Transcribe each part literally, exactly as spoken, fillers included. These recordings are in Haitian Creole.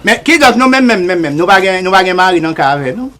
Men kidonk nou menm menm menm menm, nou pa gen, nou pa gen mari nan kay avè nou.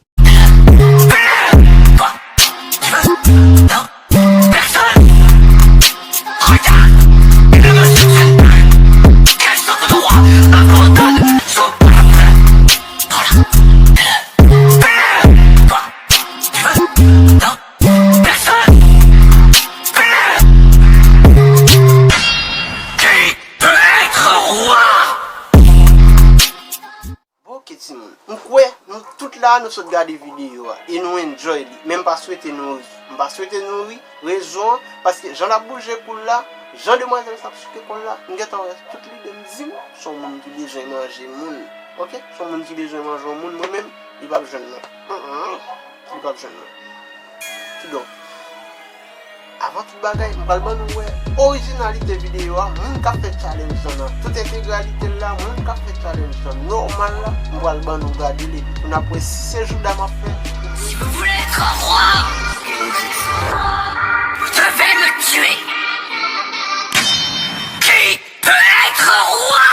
Bon, ok, timoun. M kwè nou tout la, nou sot gade videyo a e nou enjoy li. Men m pa swete nou ri. M pa swete nou ri. Rezon an, paske jan l ap bouje kou l la, jan demwazèl sa ap souke kò l la, m gentan wè tout lide m di m, se yon moun ki bezwen manje moun. Ok? Se yon moun ki bezwen manje yon moun, mwen menm, li p ap jwenn mwen. Mm, mm. Li p ap jwenn mwen. Kidonk, avan tout bagay, m pral ban nou wè orijinalite videyo a, moun k ap fè challenge lan nan tout entegralite l la, moun k ap fè challenge lan nòmal la, m pral ban nou gade l epi pou n ap wè si se jouda m ap fè. Si vous voulez être roi, vous devez me tuer. Qui peut être roi?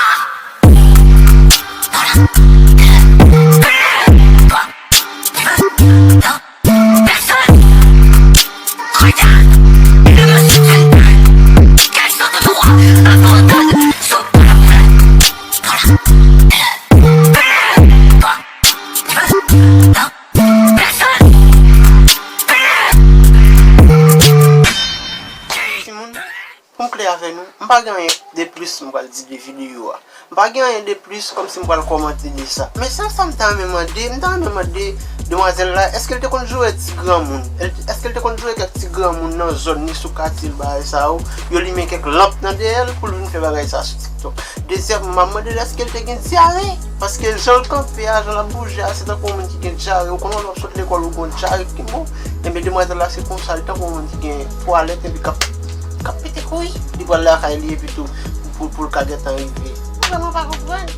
Personne. Regarde, ne me soutiennent plus. Quel sort de roi abandonne son peuple? Personne. Timoun, pou m klè avè nou, m pa gen anyen de plis m pral di de videyo a. M pa gen anyen de plis kòmsi m pral kòmante de sa. Men sèl sa m ta renmen mande, m ta renmen mande demwazèl la, èske l te konn joure ti granmoun? Èske l te konn joure kèk ti granmoun nan zòn ni sou katye l, bagay sa yo? Yo limen kèk lanp nan dèyè l pou l vin fè bagay sa sou TikTok. Dezyèmman, m ap mande l èske l te gen dyare? Paske jan l kanpe a, jan l ap bouje a, se tankou yon moun ki gen dyare. Ou konnen lè w ap sot lekòl, ou gen dyare ki bon. Enben, demwazèl la, se konsa, li tankou yon moun ki gen twalèt epi k ap, k ap pete kouri. Li pral lakay li epi tou, pou, pou l ka gentan rive. Mwen vrèman pa konprann.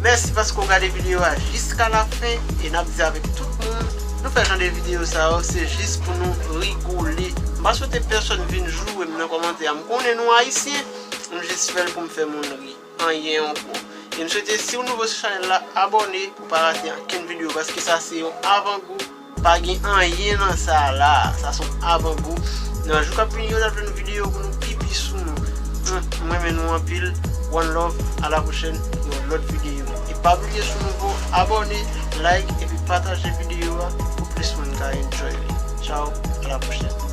Mèsi paske w gade videyo a jiska la fen e n ap di avèk tout moun, nou fè jan de videyo sa yo, se jis pou nou rigole. M pa swete pèsonn vin joure m nan kòmantè a. M konnen nou ayisyen, m jis fè l pou m fè moun ri. Anyen ankò. E m swete si w nouvo sou chanèl la, abòne pou w pa rate ankenn videyo, paske sa se yon avangou. Pa gen anyen nan sa la. Sa se yon avangou. Nan jou k ap vini yo, n ap jwenn videyo pou nou pipi sou nou. Hum, m renmen nou anpil. One love, a la pwochèn, yon lòt videyo. E pa bliye si w nouvo, abòne, like, epi pataje videyo a pou plis moun ka enjoy li. Tchao, a la pwochèn.